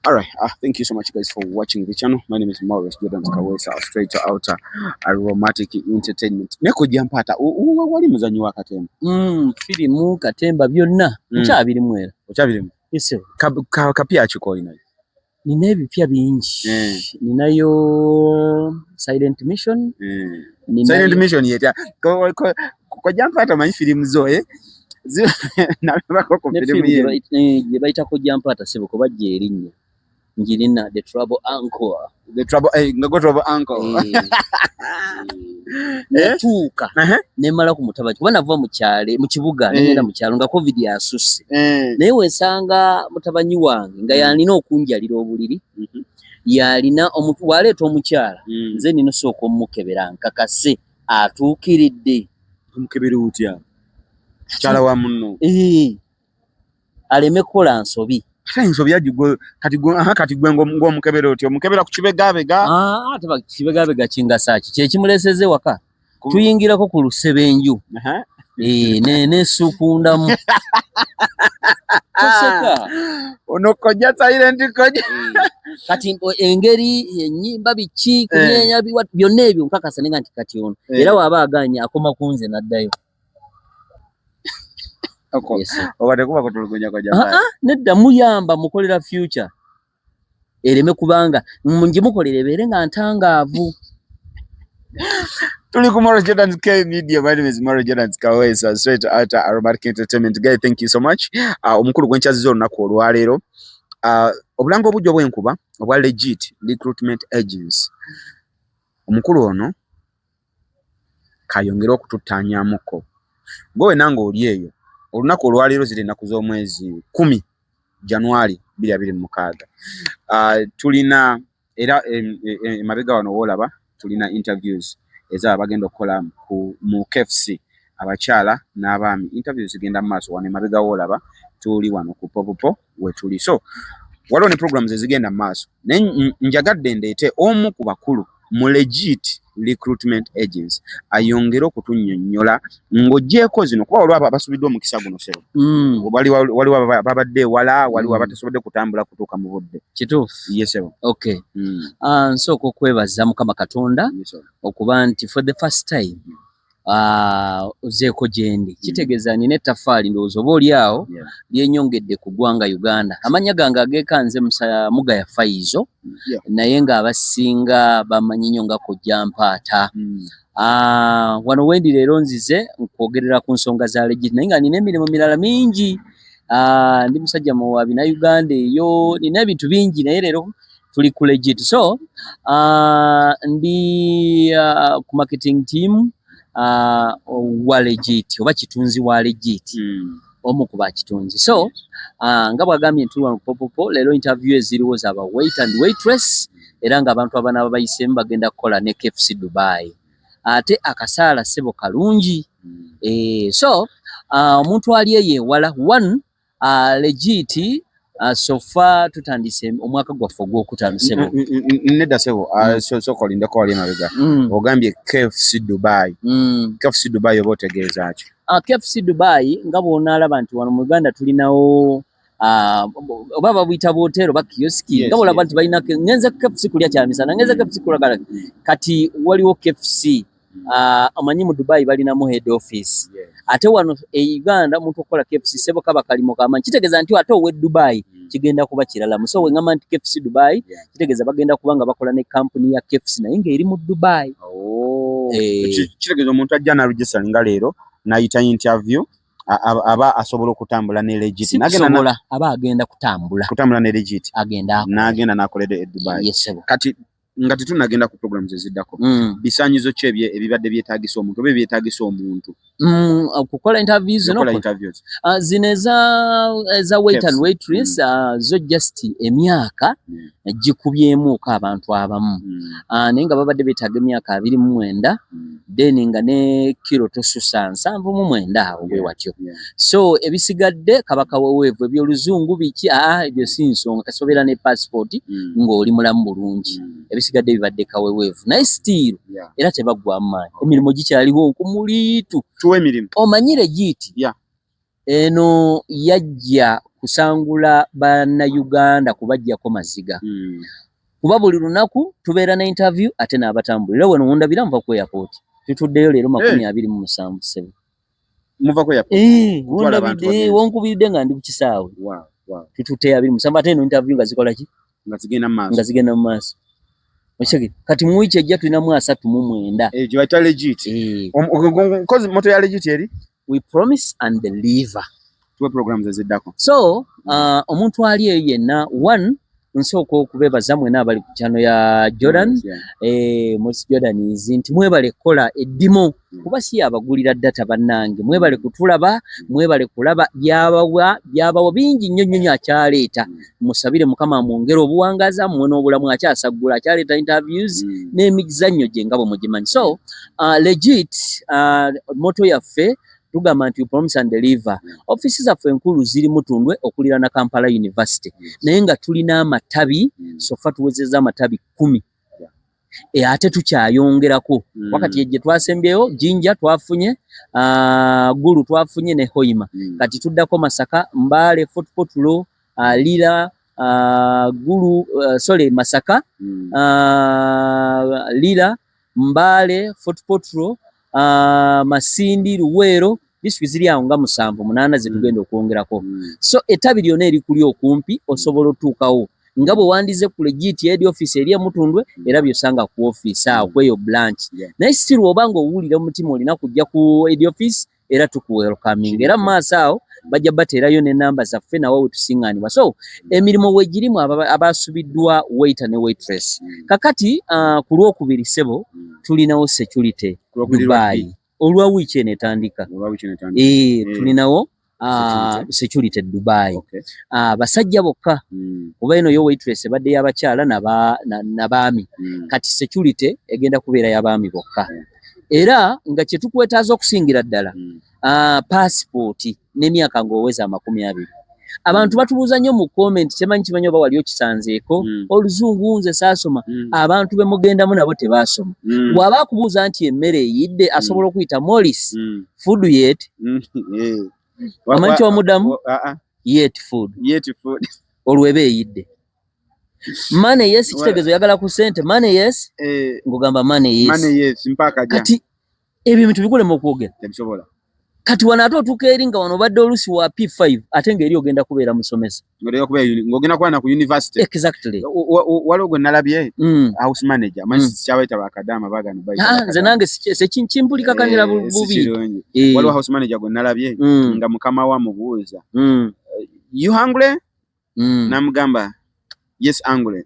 All right. Thank you so much, guys, for watching the channel. My name is Maurice Jordan Kawesa, straight out Aromatic Entertainment. Neko Jampata, wali muzanyi wa katemba? Firimu, katemba, byonna nkyabirimu era. Okyabirimu? Yes. Kapya ki k'olinayo? Nina ebipya bingi. Ninayo Silent Mission. Ninayo Silent Mission yetya? Ko Jampata manyi firimu zo, eh? Nalabako ku ne firimu firimu ye. Gye bayitako Jampata, sebo, bajja erinnya njirina, The Trouble Uncle. The Trouble, eh, nga go Trouble Uncle. Eh, natuuka nemala ku mutabani kuba nava mu kyalo, mu kibuga, nengenda mu kyalo nga COVID asusse, naye wensanga mutabanyi wange nga yalina okunjalira obuliri, yalina omuntu waleeta omukyala, nze nina osooka omukebera nkakase atuukiridde. Omukebera otya? Mukyala wa munno. Eh, aleme kukola nsobi. Ate ensobi yagigwe kati gwe, aha, kati gwe ng'omukebera otya? Omukebera ku kibegabega? Ah, ate kibegabega kingasa ki kyekimuleeseza ewaka? Tuyingirako ku lusebenju. Eh, nesuukundamu, toseka. Ono kojja Silent kojja. Eh, kati engeri enyimba biki kunyeenya byonna ebyo nkakasa nenga nti kati ono era waaba aganye akoma ku nze n'addayo. Yes, sir. Oba tekuba kutulugunya kojja? Ah, ah, nedda, muyamba mukolera future ereme kubanga ngimukolera ebeere nga ntangaavu. Tuli ku Maurice Jordan K Media. My name is Maurice Jordan Kawesa, straight out Aromatic Entertainment. Guy, thank you so much. Omukulu gwe nkyazizza olunaku olwaleero, obulango obujja obw'enkuba obwa Legit Recruitment Agency. Omukulu ono kayongere okututtaanyaamuko. Gwe wenna ng'oli eyo, olunaku olwaleero ziri ennaku z'omwezi 10 January 2026. Tulina era emabega wano woolaba tulina interviews ezaba bagenda okukola mu KFC, abakyala n'abaami. Interviews zigenda mu maaso wano emabega woolaba, tuli wano ku Popopo we tuli. So waliwo ne programs ezigenda mu maaso, naye njagadde ndeete omu ku bakulu mu Legit Recruitment Agency ayongere okutunnyonnyola ng'oggyeeko zino, kuba waliwo abasuubiddwa omukisa guno, sebo. Waliwo babadde ewala, waliwo abatasobodde kutambula kutuuka mu budde. Kituufu. Ye sebo. Okay. Nsooka okwebaza Mukama Katonda okuba nti for the first time ozeeko gyendi. Kitegeeza nina ettaffaali, ndowooza oba oli awo, lyenyongedde ku ggwanga Uganda. Amannya gange ageeka nze Musa Mugaya Faizo, naye ng'abasinga bamanyi nnyo nga Kojja Mpaata. Wano wendi leero nzize nkwogerera ku nsonga za Legit, naye nga nina emirimu mirala mingi. Ndi musajja muwaabi na Uganda eyo, nina ebintu bingi, naye leero tuli ku Legit. So ndi ku marketing team wa Legit, oba kitunzi wa Legit, omu ku bakitunzi. So nga bwagambye nti wano Popopo leero interview eziriwo zaba waiter and waitress, era ng'abantu abanaaba bayiseemu bagenda kukola ne KFC Dubai, ate akasaala, ssebo, kalungi. So omuntu ali eyo ewala, one, Legit, so far tutandise omwaka gwaffe ogwokutaano, ssebo. Nedda sebo, sooka olindeko wali emabega. Ogambye KFC Dubai. KFC Dubai oba otegeeza ki? KFC Dubai, nga bw'onaalaba nti wano mu Uganda tulinawo oba babuyita bwotero oba kioski, nga bwolaba nti balina ngenze KFC kulya kyamisana, ngenze KFC kulagala. Kati waliwo KFC, omanyi mu Dubai balinamu head office, ate wano e Uganda omuntu okukola KFC, sebo, kaba kalimo kamanyi. Kitegeeza nti ate owe Dubai kigenda kuba kirala. So wengamba nti KFC Dubai, kitegeeza bagenda kuba nga bakola ne kampuni ya KFC naye ng'eri mu Dubai. Oh. Eh. Kitegeeza omuntu ajja naregister nga leero n'ayita interview, aba asobola okutambula ne Legit Si n'agenda kusobola, aba agenda kutambula. Kutambula ne Legit. Agenda akola. N'agenda n'akolera e Dubai. Yes, sebo. Kati nga tetunnagenda ku programs eziddako, bisaanyizo ki ebibadde byetaagisa omuntu oba ebyetaagisa omuntu Okukola interviews zino? Okukola interviews. Zino eza waiter and KFC. waitress, zo just emyaka gikubyemuuko abantu abamu. Naye nga babadde beetaaga emyaka 29, then nga ne kiro tosusa 79 awo bwe watyo. So ebisigadde kaba kaweweevu, ebyoluzungu biki, aa, ebyo si nsonga, kasobeera ne passport ng'oli mulamu bulungi. Ebisigadde bibadde kaweweevu, naye still era tebaggwamu maanyi, emirimu gikyaliwo nkumuliitu. Tuwe emirimu. Omanyi Legit Eno yajja kusangula bannayuganda kubajjako maziga, kuba buli lunaku tubeera ne interview ate n'abatambula. Era wano wondabira nva ku airport, tutuddeyo leero 27 ssebo. Muva ku airport? Eh, Kutwala abantu wondabidde bagenzi. Wonkubiridde nga ndi ku kisaawe. Tutuddeyo 27, ate eno interview nga zikola ki? Nga zigenda mu maaso. Nga zigenda mu maaso. Okitegeera? Kati mu wiiki ejja tulinamu 39. Eh, gye bayita Legit. Eh, Kozi motto ya Legit eri "We promise and deliver." Tuwe programs eziddako. So omuntu ali eyo yenna, one, nsooka okubeebaza mwena abali ku channel ya Jordan, Morris Jordan, nti mwebale kukola eddimu, kuba si abagulira data. Bannange, mwebale kutulaba, mwebale kulaba byabawa, byabawa bingi nnyo nnyo nnyo akyaleeta. Musabire Mukama amwongere obuwangazi, amuwe n'obulamu. Akyasaggula, akyaleeta interviews n'emizannyo gye nga bwe mugimanyi. So legit, motto yaffe tugamba nti "We promise and deliver." Ofiisi zaffe enkulu ziri Mutundwe okuliraana Kampala University, naye nga tulina amatabi. So far tuwezezza amatabi 10. Ate tukyayongerako. Wakati gye twasembyeyo, Jinja twafunye, Gulu twafunye ne Hoima. Kati tuddako Masaka, Mbale, Fort Portal, Lira, Gulu, sorry, Masaka, Lira, Mbale, Fort Portal, Masindi, Luweero. Disitulikiti ziri awo nga musanvu munaana zetugenda okwongerako. So ettabi lyonna erikuli okumpi osobola otuukawo nga bwe wandize ku Legit head office eri emutundwe, era byosanga ku office awo kweyo branch. Naye still oba nga owulira omutima olina kujja ku head office, era tukuwelcoming. Era mu maaso awo bajja bateerayo n'ennamba zaffe nawe we tusiŋŋaanibwa. So emirimu weegirimu abasubiddwa waiter ne waitress. Kakati ku Lwokubiri, ssebo, tulinawo security Ku Lwokubiri lwa Dubai, olwa wiiki eno etandika. Olwa wiiki eno etandika. Tulinawo security Dubai. Basajja bokka, kuba eno yo waitress ebadde y'abakyala n'abaami. Kati security egenda kubeera y'abaami bokka. Era nga kye tukwetaaza okusingira ddala, passport n'emyaka ng'oweza 20. Abantu batubuuza nnyo mu comment, kyemanyi kimanyi oba wali okisanzeeko. Oluzungu nze saasoma. Abantu be mugendamu nabo tebaasoma. Bw'aba akubuuza nti emmere eyidde, asobola okuyita Morris, "Food yet?" Omanyi ky'omuddamu? "Yet food." "Yet food." Olwo eba eyidde. "Money yes" kitegeeza oyagala ku ssente. "Money yes", ng'ogamba "Money yes." "Money yes", mpaka ja. Kati ebyo ebintu bikulema okwogera. Tebisobola. Kati wano ate otuuka eri nga wano obadde olusi wa P5, ate ng'eri ogenda kubeera musomesa. Ng'ogenda kuba na ku university. Exactly. Waliwo gwe nalabye, house manager, manyi kyabayita bakadaama bagano bayita Ah, nze bakadaama. Nange kimpulikakanyira Si bubi. kirungi. Waliwo house manager gwe nalabye nga mukama we amubuuza, "You hungry?" Namugamba, "Yes, hungry."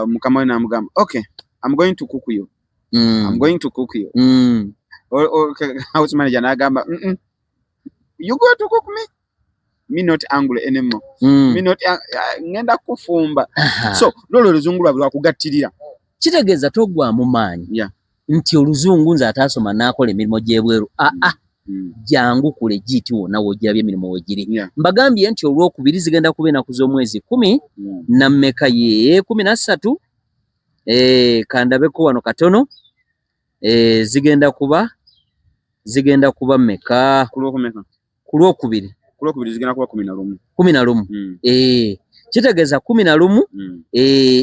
Mukama we namugamba, "Okay, I'm going to cook you. I'm going to cook you." House manager n'agamba, You go to cook me? Me not hungry anymore. Me not ngenda kufumba." So lolwo oluzungu lwabwe lwakugattirira. Kitegeeza toggwamu maanyi nti oluzungu nze ataasoma n'akola emirimu gy'ebweru. Aa, jangu ku Legit, wonna w'ogirabye emirimu wegiri. Mbagambye nti Olwokubiri zigenda kuba ennaku z'omwezi 10 na mmeka? Ye 13. Kandabeko wano katono. Zigenda kuba mmeka? Ku Lwokumeka? Ku Lwokubiri. Ku Lwokubiri zigenda kuba 11. 11. Kitegeeza 11.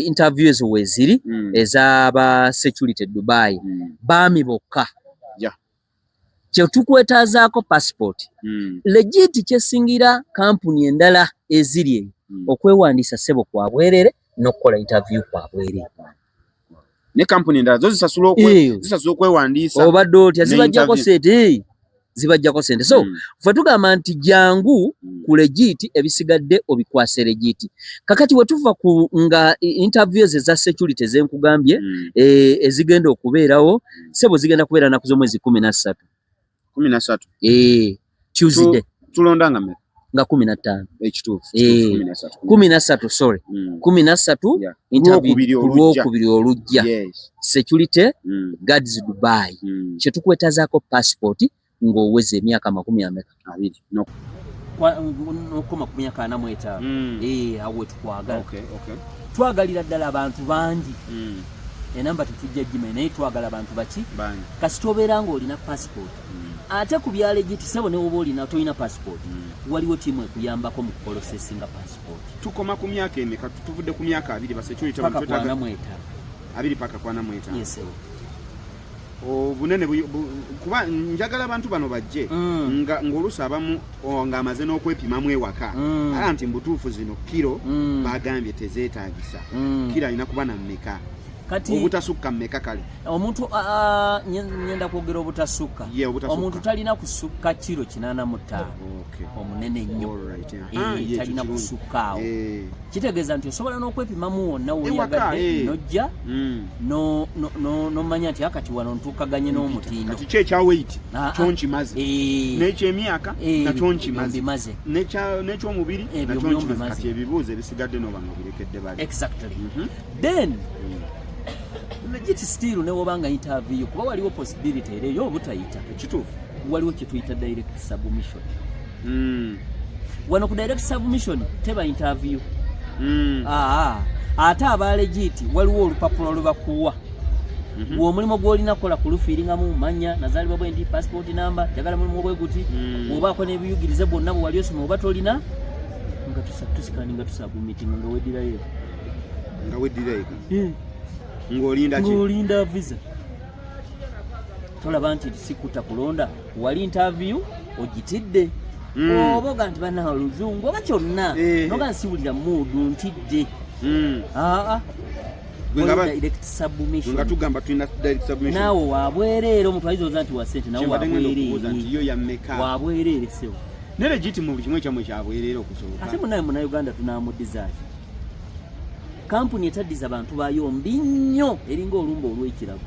Interview ezo weeziri ez'aba security Dubai, baami bokka. Kyetukwetaazaako passport. Legit kyesingira kampuni endala eziri eyo, okwewandiisa, ssebo, kwa bwerere, n'okukola interview kwa bwerere. Ne kampuni endala zo zisasula zisasula okwewandiisa. Obadde otya? Ne Zibajjako interview. sente, zibajjako sente. So ffe tugamba nti jangu ku Legit, ebisigadde obikwase Legit. Kakati we tuva ku nga interviews eza security zenkugambye, ezigenda okubeerawo, sebo, zigenda kubeera naku z'omwezi 13. 13. Tuesday. Tulonda nga mmeka? Nga 15. Ekituufu, kituufu, 13. 13, sorry. 13. Interview Lwokubiri ku olujja. Lwokubiri olujja. Security guards Dubai. Kyetukwetaazaako passport, ng'oweza emyaka makumi ameka? 20. No. Nokukoma ku myaka 45. Awo wetukwagala. Twagalira ddala abantu bangi. Enamba tetujja gimanya, naye twagala bantu baki? Kasita obeera ng'olina passport. Ate ku bya legit, sebo, ne woba olina tolina passport, waliwo tiimu ekuyambako mu kuprocessinga passport. Tukoma ku myaka emeka? Tuvudde ku myaka 20, ba security. Paka 45. 20 paka 45. Yes, sebo. Obunene kuba njagala abantu bano bajje nga ng'oluusi abamu ng'amaze n'okwepimamu ewaka, ala nti mbutuufu zino kiro bagambye tezeetagisa. Kiro alina kuba na mmeka? Kati obutasukka mmeka kale? Omuntu ngenda kwogera obutasukka. Ye, obutasukka. Omuntu talina kusukka kiro 85. Omunene ennyo. Ye, talina ekyo kirungi. Kusukka awo. Kitegeeza nti osobola n'okwepimamu wonna Ewaka, woyagadde, nojja nomanya nti akati wano ntuukaganye n'omutindo. Kati ki ekya weight Ah, ah. kyo nkimaze, n'ekyemyaka nakyo ebyo nkimaze, mbimaze. N'ekyomubiri Ebyo nakyo byo nkimaze. mbimaze. Kati ebibuuzo ebisigadde noba nga obirekedde bali. Exactly. Then legit still ne wobanga interview, kuba waliwo possibility era eyo obutayita. Ekituufu. Waliwo kyetuyita direct submission. Wano ku direct submission teba interview. Ate aba legit waliwo olupapula lwe bakuwa. Omulimu gw'olina kukola kulufiiringamu manya nazaalibwa bwe ndi, passport number, njagala mulimu bwe guti. Bw'obaako n'ebiyugirize bwonna bwe wali osoma oba tolina, nga tuscanninga, tusubmittinga, nga weddirayo. Nga weddira eka ng'olinda ki? Ng'olinda visa. Tolaba nti sikuta kulonda, wali interview ogitidde, oba oga nti bana oluzungu oba kyonna, noga nsiwulira mood, ntidde. Aa. Gwe nga Direct submission. Nga tugamba tulina direct submission. Naawe wabwereere. Omuntu ayinza oza nti wa sente, nawe Kyembadde ngenda okubuuza nti wabwereere. yo ya mmeka? Wabwereere, sebo. Ne legit mu buli kimu ekyammwe kyabwereere okusooka. Ate munaye munauganda tunamuddizaaki? Kampuni etaddiza bantu baayo mbi nnyo, eringa olumba olw'ekirago.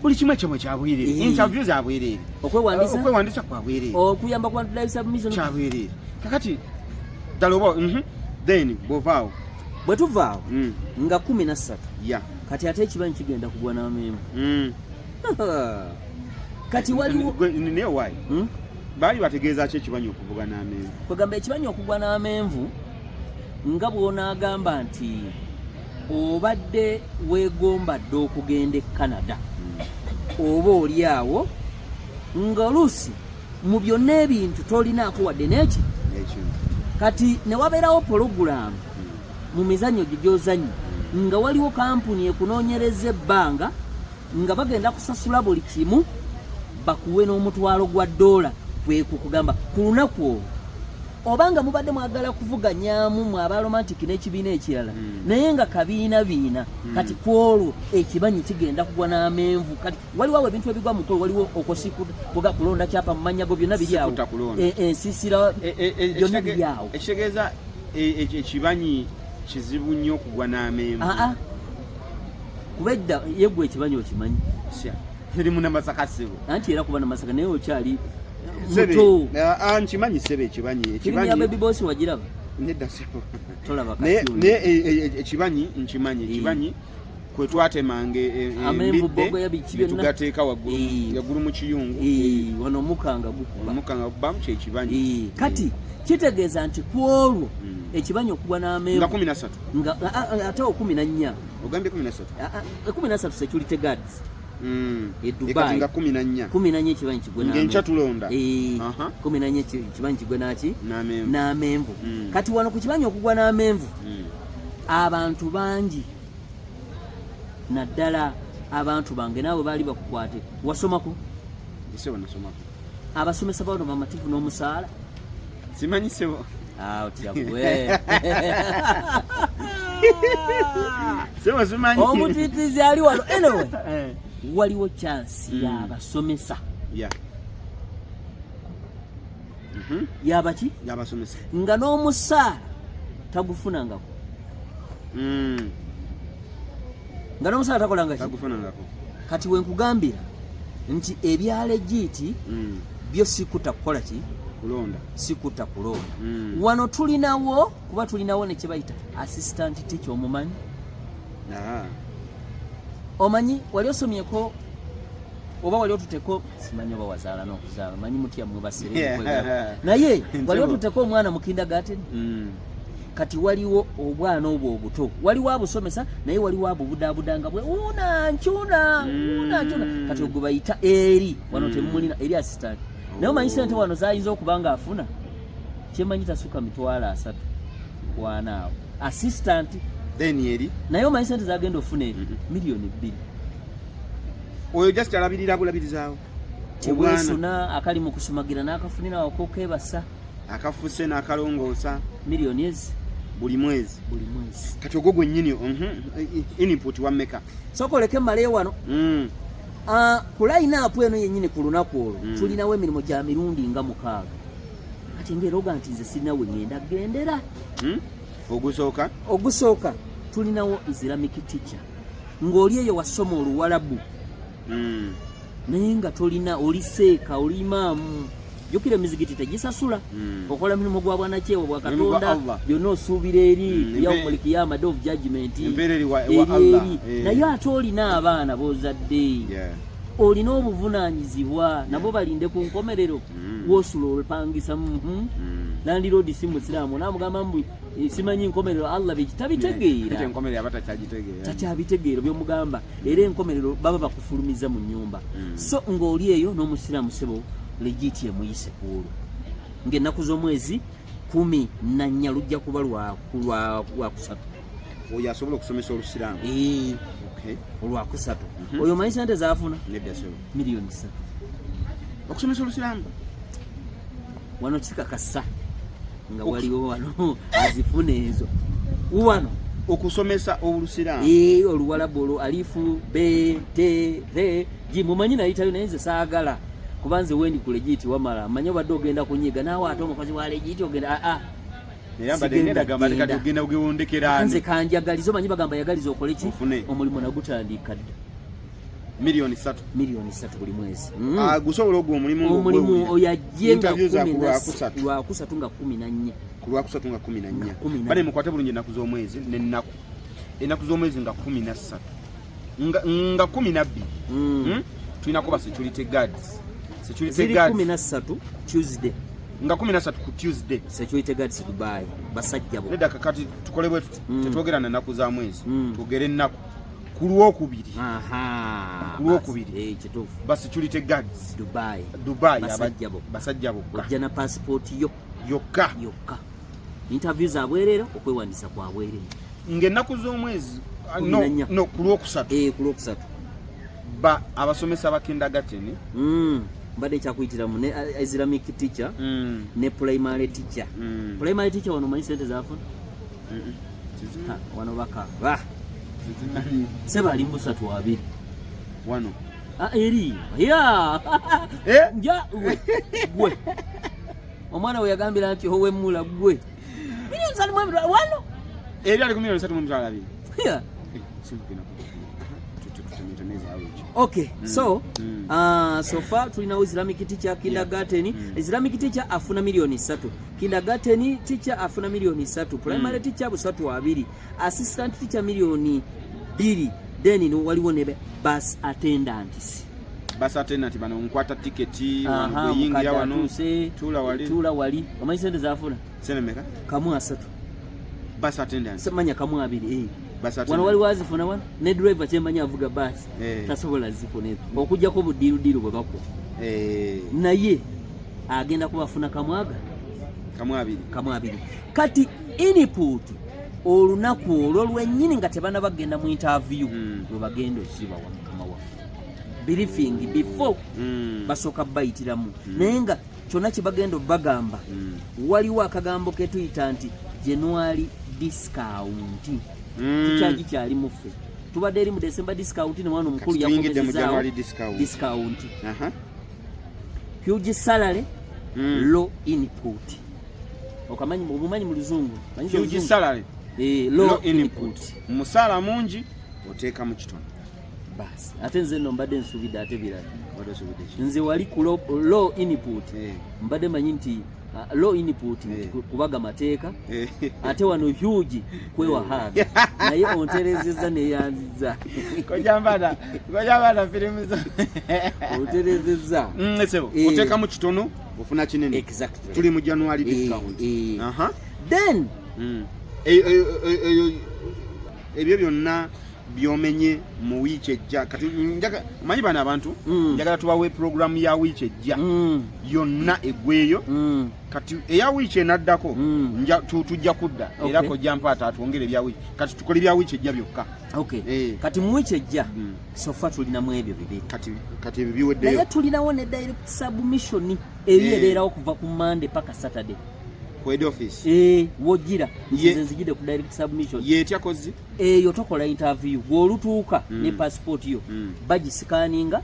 Buli kimu ekyammwe kyabwereere. Interview zabwereere. Okwewandisa. Okwewandisa kwabwereere. Okuyamba ku bantu direct submission. Kyabwereere. Kakati ddala oba then bwovaawo? Bwe tuvaawo, nga 13, kati ate ekibanyi kigenda kugwa n'amenvu. Kati waliwo Naye waayi, baali bategeeza ki ekibanyi okuvuga n'amenvu? Kwegamba ekibanyi okugwa n'amenvu, nga bw'onaagamba nti obadde weegomba dde okugenda e Canada, oba oli awo nga oluusi mu byonna ebintu tolinaako wadde n'eki. Ekintu. Kati ne wabeerawo pologulaamu mu mizannyo gyo gy'ozannya, nga waliwo kampuni ekunoonyereza ebbanga, nga bagenda kusasula buli kimu, bakuwe n'omutwalo gwa ddoola, kwe kugamba ku lunaku olwo obanga mubadde mwagala kuvuganyamu mwe aba Romantic n'ekibiina ekirala, naye nga kabiina biina. Kati ku olwo ekibanyi kigenda kugwa n'amenvu. Kati waliwo awo ebintu ebigwa mukolo, waliwo okwosikuga kulonda kyapa mu mannya go, byonna biri awo. Sikuta kulonda. Ensiisira byonna biri awo. Ekitegeeza ekibanyi kizibu nnyo okugwa n'amenvu. Aa, kuba edda yeggwe ekibanyi okimanyi. Sya. Eri munamasaka, ssebo. Anti era kuba namasaka, naye okyali Ssebe, muto. Nkimanyi ssebe, ekibanyi Firimu ya ekibanyi Baby Boss wagiraba? Nedda ssebo. Tolaba? Naye Kati naye ekibanyi nkimanyi. Ekibanyi kwe twatemanga Amenvu, embidde bogoya, biki ne byonna. tugateeka waggulu waggulu mu kiyungu. Wano omukka nga gukuba. Omukka nga gubamu, kyekibanyi. Kati kitegeeza nti ku olwo ekibanyi okugwa nga n'amenvu 13. Nga ate 14. Ogambye 13. 13 security guards E E Dubai. Kati nga 14. 14 ekibanyi kigwe Ng'enkya n'amenvu. tulonda. 14 ekibanyi kigwe naki? N'amenvu. N'amenvu. Kati wano ku kibanyi okugwa n'amenvu, abantu bangi, naddala abantu bange, naawe baali bakukwate, wasomako? Ssebo, nasomako. Abasomesa bano bamativu n'omusaala? Simanyi, ssebo. Otya gwe? Ssebo, simanyi. Omutitizi ali wano. Anyway, waliwo chance y'abasomesa. Yabaki? Y'abasomesa. Nga n'omusaala tagufunangako. Nga n'omusaala takolanga ki? Tagufunangako. Kati wenkugambira nti ebya legit byo sikuta kukola ki? Kulonda. Sikuta kulonda. Wano tulinawo, kuba tulinawo ne kyebayita assistant teacher, omumanyi? Omanyi wali osomyeko oba wali otuteko, simanyi oba wazaala n'okuzaala, manyi mutya mwe basere, naye wali otuteko omwana mu kindergarten? Kati waliwo obwana obwo obuto, waliwo abusomesa, naye waliwo abubudaabuda nga bwe una nkyuna una nkyuna. Kati ogwo bayita eri wano temumulina eri assistant, naye omanyi sente wano zayinza okuba nga afuna, kyemanyi tasuka 300,000 kwana awo assistant. Then eri? Naye omanyi sente zagenda ofuna eri? 2 million. Oyo just alabirira bulabirizaawo. Tebwesuna, akali mu kusumagira n'akafunira wako kebasa. Akafuse n'akalongoosa. Miliyoni ezi. Buli mwezi? Buli mwezi. Kati ogwo gwennyini input wa mmeka? Sooka oleke mmaleyo wano. Ah, ku line up eno yennyini ku lunaku olwo tulinawo emirimu gya mirundi nga 6. Kati ngaera oga nti nze sirina we ŋŋenda gendera. Ogusooka? Ogusooka tulinawo Islamic teacher, ng'oli eyo wasoma Oluwalabu naye nga tolina, oli seeka, oli imaamu. Jjukira emizigiti tegisasula. Okola mirimu gwa bwanakyewa bwa Mulimu gwa Katonda. Allah. Byonna osuubira eri yaumul kiyama, day of judgment. Empeera eri wa eri Allah. Eri naye ate olina abaana b'ozadde, olina obuvunaanyizibwa nabo balinde ku nkomerero. Woosula olupangisa, Landlord si musiraamu, naamugamba mbu simanyi nkomerero, Allah biki, tabitegeera. Ate enkomerero aba takyagitegeera. Takyabitegeera byomugamba, era enkomerero baba bakufulumiza mu nyumba. So ng'oli eyo n'omusiraamu, sebo, legit emuyise ku olwo ng'ennaku z'omwezi 14, lujja kuba lwakusatu. Oyo asobola okusomesa Olusiraamu? Eh, olwakusatu. Oyo omanyi sente zaafuna? Nedda sebo. 3 million. Okusomesa Olusiraamu? Wano kikakasa nga waliwo wano azifuna ezo wano. Okusomesa Olusiraamu? Ee, Oluwalabu olwo, alifu, b, t, r, g, mumanyi nayitayo, naye nze saagala kuba nze wendi ku legit wamala manyi obadde ogenda kunyiga naawe ate omukozi wa legit ogenda aa. Era mbadde ngenda gamba nti kati ogenda ogewondekera. Nze kanjagaliza, omanyi bagamba yagaliza okole ki? Ofune. Omulimu nagutandika dda. 3 million. 3 million buli mwezi. Ah, gusobola ogwo omulimu Omulimu ng'ogwewulira. oyo ajje nga Interview za ku Lwakusatu. Lwakusatu nga 14. Ku Lwakusatu nga 14. Nga 14. Bale mukwate bulungi ennaku z'omwezi n'ennaku, ennaku z'omwezi nga 13, nga 12. Tulinako ba security guards, security Ziri guards. 13, Tuesday. Nga 13 ku Tuesday. Security guards Dubai, basajja bo. Nedda, kakati tukole bwe tuti. Tetwogera na nnaku za mwezi. Twogere ennaku ku Lwokubiri. Aha. Ku Lwokubiri. Eh, kituufu. Ba security guards. Dubai. Dubai. Basajja bo. Basajja bokka. Ojja na passport yo. Yokka. Yokka. Interview zabwereere, okwewandiisa kwa bwereere. Ng'ennaku z'omwezi Kumi no, na nnya. no, ku Lwokusatu. Eh, ku Lwokusatu. Ba abasomesa ba kindergarten. Mbadde nkyakuyitiramu ne Islamic teacher ne primary teacher. Primary teacher wano omanyi sente zafuna? Ha, wano bakaba Sizimanyi. Seba ali musatu abiri. Wano? Ah, eri ya. Eh? Nja gwe gwe omwana we yagambira nti owemula gwe 350 million wano. Eri ali ku 320 million. Yeah. Eh, simugenda tutemetemeza awo ekyo. Okay, so so far tulinawo Islamic teacher, kindergarten. Islamic teacher afuna 3 million, kindergarten teacher afuna 3 million, primary teacher busatu abiri, assistant teacher 2 million. Then no, waliwo ne bus attendants. Bus attendant bano nkwata tiketi. Aha, wano gweyingira mukadde wano. atuuse. Tuula wali. Tuula wali. Omanyi sente zafuna? Sente meka? Kamu asatu. Bus attendant? Semanya kamu abiri, eh. Bus Wano attendant. waliwo azifuna wano ne driver, kyemanyi avuga basi tasobola zifuna ezo okuggyako budiirudiiru bwe bakuwa. Naye agenda kubafuna kamwaga. Kamu abiri. Kamu abiri. Kati input olunaku olwo lwennyini nga tebana bagenda mu interview, lwe bagenda ozibawa mukama waffe briefing before basooka bayitiramu, naye nga kyonna kye bagenda obagamba, waliwo akagambo ketuyita nti January discount. Tukyagikyali muffe, tubadde eri mu December discount ne mwana omukulu Kati tuyingidde mu yakomezezaawo January discount. Discount. Huge salary, low input. Okamanyi, obumanyi mu Luzungu? Manyi Huge Oluzungu? salary. Eh, low low input. Input, musaala mungi oteekamu kitono. Basi ate nze nno mbadde nsuubidde ate birala. Wadde osuubidde ki? Nze wali ku low input, mbadde manyi nti low input nti kubaga mateeka, ate wano huge kwewa haaga, naye onterezezza neyanziza. Kojambana, kojambana firimu zo. Onterezezza. Sebo, oteekamu kitono ofuna kinene. Exactly. Tuli mu January discount. Then Ebyo byonna byomenye mu wiiki ejja. Kati omanyi bano abantu, njagala tubawe puroguramu ya wiiki ejja yonna eggweeyo. Kati eya wiiki enaddako tujja kudda era kojja mpaata atwongere ebya wiiki. Kati tukole ebya wiiki ejja byokka. Okay. Kati mu wiiki ejja, so far tulinamu ebyo bibiri. Kati ebyo biweddeyo. Naye tulinawo ne direct submission eri ebeerawo kuva ku Monday paka Saturday. Ku head office? Eh, wojjira nze nzijidde ku direct submission. Yetya kozi? Eyo tokola interview, bw'olutuuka ne passport yo, bagisikaninga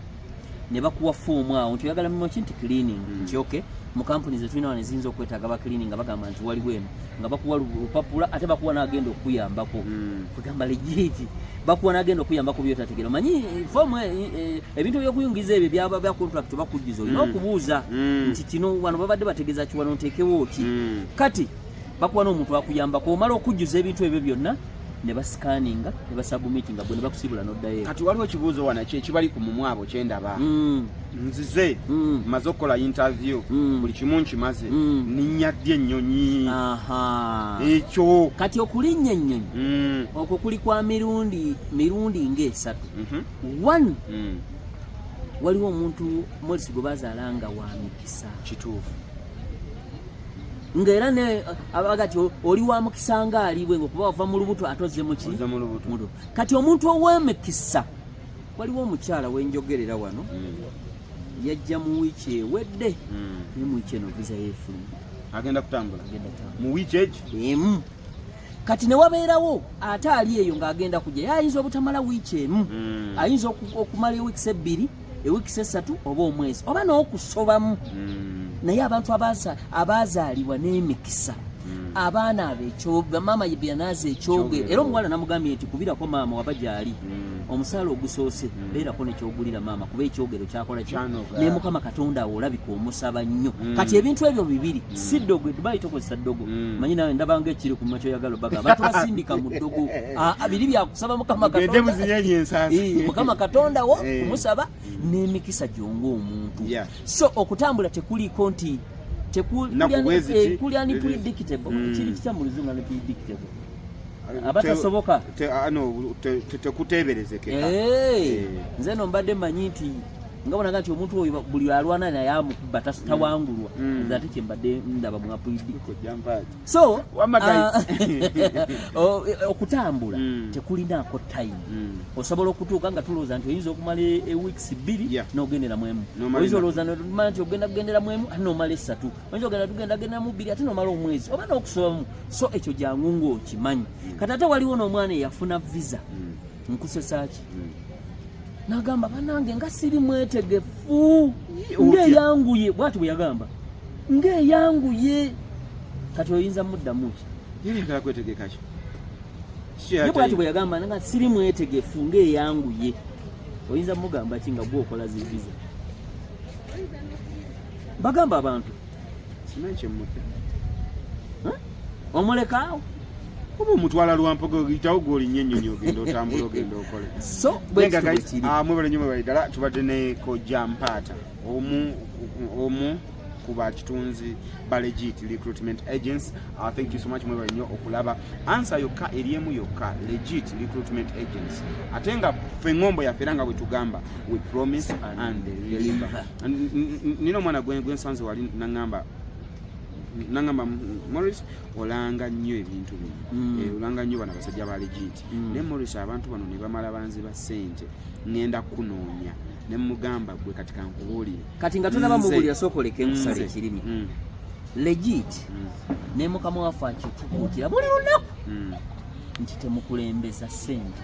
ne bakuwa foomu awo nti oyagala mulimu ki, nti cleaning, nti okay, mu kampuni zetulina wano eziyinza okwetaaga ba cleaning, nga bagamba nti waliwo eno, nga bakuwa lupapula, ate bakuwa n'agenda okuyambako. Kugamba legit bakuwa n'agenda okuyambako byotategeera. Omanyi foomu, ebintu byokuyingiza ebyo byaba bya contract bakujjuza, olina okubuuza nti kino wano babadde bategeeza ki, wano nteekewo ki? Kati bakuwa n'omuntu akuyambako, omala okujjuza ebintu ebyo byonna ne basikaninga ne basubmitinga, gwe ne bakusibula n'oddayo. Kati waliwo ekibuuzo wano ekibali ku mumwe abo kyendaba. Nzize, maze okukola interview, buli kimu nkimaze, ninnya ddi ennyonyi? Ekyo. Kati okulinnya ennyonyi okwo kuli kwa mirundi ng'esatu. One, waliwo omuntu Morris gwe bazaala nga wa mikisa. Kituufu. Ng'era ne abaga ti oli wa mukisa ng'alibwe ngaokuba wava mu lubuto ate ozze muki? Ozze mu lubuto. Muto. Kati omuntu ow'emikisa, waliwo omukyala wenjogerera wano, yajja mu wiiki ewedde, naye mu wiiki eno visa yeefuluma. Agenda kutambula? Agenda kutambula. Mu wiiki egi? Emu. Kati ne wabeerawo ate ali eyo ng'agenda kujja, ye ayinza obutamala wiiki emu, ayinza okumala ewiikisi 2, ewiikisi 3, oba omwezi, oba n'okusobamu. Naye abantu abazaalibwa n'emikisa, abaana abo maama ye byanaaza ekyogero, era omuwala namugambye nti kubirako maama waba gyali, omusaala ogusoose, beerako nekyogulira maama, kuba ekyogero kyakola ki? Kyanoga. Ne Mukama Katonda awo olabika omusaba nnyo. Kati ebintu ebyo bibiri, si ddogo. Dubai tokozesa ddogo. Manyi nawe ndabanga ekiri ku makyo oyagala obaga abantu basindika mu ddogo. Ah, biri byakusaba Mukama Mugende Katonda. muzinyenye ensansi. Mukama Katonda wo kumusaba n'emikisa gyonga omuntu. So okutambula tekuliko nti Nnaku bwezi ki? Kuli unpredictable. Kiri kitya mu Luzungu unpredictable? Abatasoboka. No, tekuteeberezekeka. Nze no mbadde mmanyi nti nga bonaga nti omuntu oyo buli alwana naye amukuba tawangulwa. Nze ate kye mbadde ndaba mu unpredictable. Kojja. So, Wamma guys. Okutambula tekulinaako time. Osobola okutuuka nga tulowooza nti oyinza okumala e weeks 2 n'ogendera mu emu. N'omala Oyinza ennaku. olowooza nomala nti ogenda kugendera mu emu ate n'omala 3. Oyinza ogenda tugenda gendera mu 2 ate n'omala omwezi oba n'okusobamu. So ekyo jangu ng'okimanyi. Kati ate waliwo n'omwana eyafuna visa. Nkusesa ki? N'agamba bannange nga siri mwetegefu. Otya? Ng'eyanguye, bw'ati bwe yagamba. Ng'eyanguye. Kati oyinza muddamu ki? Yali ayagala kwetegeka ki? Ki Ye bw'ati bwe yagamba nga siri mwetegefu ng'eyanguye. Oyinza mugamba ki nga gwe okola zi visa? Bagamba abantu. Simanyi kye mmudda. Huh? Omuleka awo? Oba omutwala lwampogo, yitawo gw'olinnya ennyonyi ogenda otambula ogenda okole. So, bwe Nenga kityo bwe guys, kiri. Mwebale nnyo, mwebale ddala. Tubadde ne Kojja Mpaata, omu ku bakitunzi ba Legit Recruitment Agents. Thank you so much, mwebale nnyo okulaba. Answer yokka eri emu yokka, Legit Recruitment Agents. Ate nga ffe eŋŋombo yaffe era nga bwe tugamba, we promise and deliver. Nina omwana gwe nsanze wali naŋŋamba Morris olanga nnyo ebintu bino. Olanga nnyo bano abasajja ba Legit. Naye Morris, abantu bano ne bamala banziba ssente, ŋŋenda kunoonya ne mugamba gwe kati kankubuulire. Kati nga tonaba mubuulira, sooka oleke nkusala ekirimi. Legit ne mukama waffe akitukuutira buli lunaku nti temukulembeza ssente.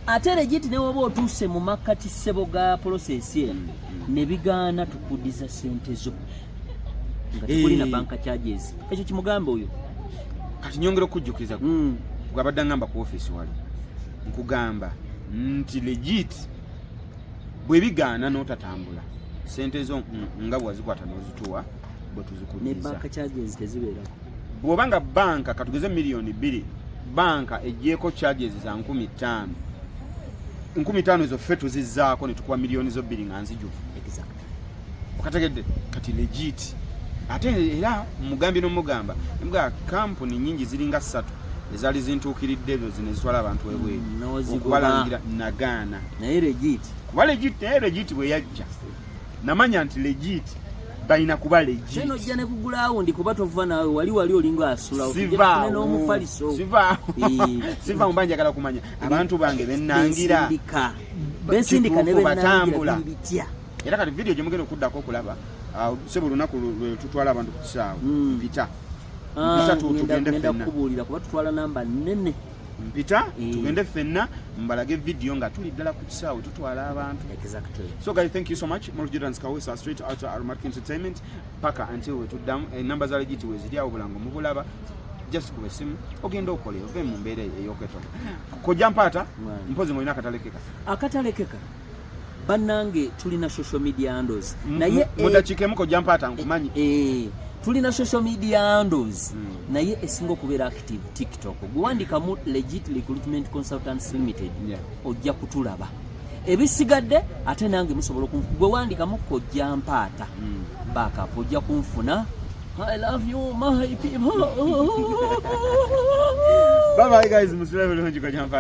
Ate legit ne woba otuuse mu makkati ssebo ga process eno ne bigaana, tukudiza ssente zo nga tekulina banka charges. Ekyo kimugambe oyo. Kati nyongera okujjukiza gwabadde aŋŋamba ku ofiisi wali, nkugamba nti legit bwe bigaana n'otatambula, sente zo nga bwewazikwata n'ozituwa bwe Ne tuzikudiza. banka charges tezibeerako. Bw'oba nga banka, katugeze 2 miliyoni, banka egyeko charges za 5,000, 5,000 ezo ffe tuzizzaako ne tukuwa miliyoni zo 2 nga nzijuvu. Okategedde? Kati legit ate era mugambye n'omugamba nemugamba kampuni nyingi ziringa ssatu. Ezaali zintuukiridde ebyo zino ezitwala abantu ebweru. N'ozigoba. Okubalangira nagaana. Naye legit. Kuba legit, naye legit bwe yajja namanya nti legit balina kuba legit. Ate nojja ne ku gulawundi, kuba tova naawe wali olinga asula. Sivaawo. N'omufaliso. Sivaawo. Eh. Sivaawo, mba njagala kumanya abantu bange bennangira. Bensindika, bensindika ne Kituufu, batambula. bennangira biri bitya. Era kati video gye mugenda okuddako okulaba, sebo, olunaku lwe tutwala abantu ku kisaawe, mpita. Ah, Mpita tugende ngenda ffenna. kukubuulira kuba tutwala namba nnene. Mpita, Eh. tugende ffenna mbalage video nga tuli ddala ku kisaawe tutwala abantu. So guys, thank you so much. Mark Jordan Kawesa, straight out Aromatic Entertainment. Paka until we tuddamu. Enamba za legit weziri awo, bulango mubulaba. Just kuba essimu ogenda okole ove mu mbeera ey'okwetola. Kojja mpaata. Mwana. Mpozi ng'olina akatalekeka. Akatalekeka, bannange, tulina social media handles, naye Mu dakiika emu, kojja mpaata, nkumanyi. Tulina social media handles, naye esinga okubeera active TikTok. Gwewandikamu Legit Recruitment Consultants Limited, ojja kutulaba. Ebisigadde ate nange musobola gwe wandikamu Kojja Mpaata backup, ojja kunfuna. I love you, my people. Bye bye guys, musule bulungi, kojja mpaata.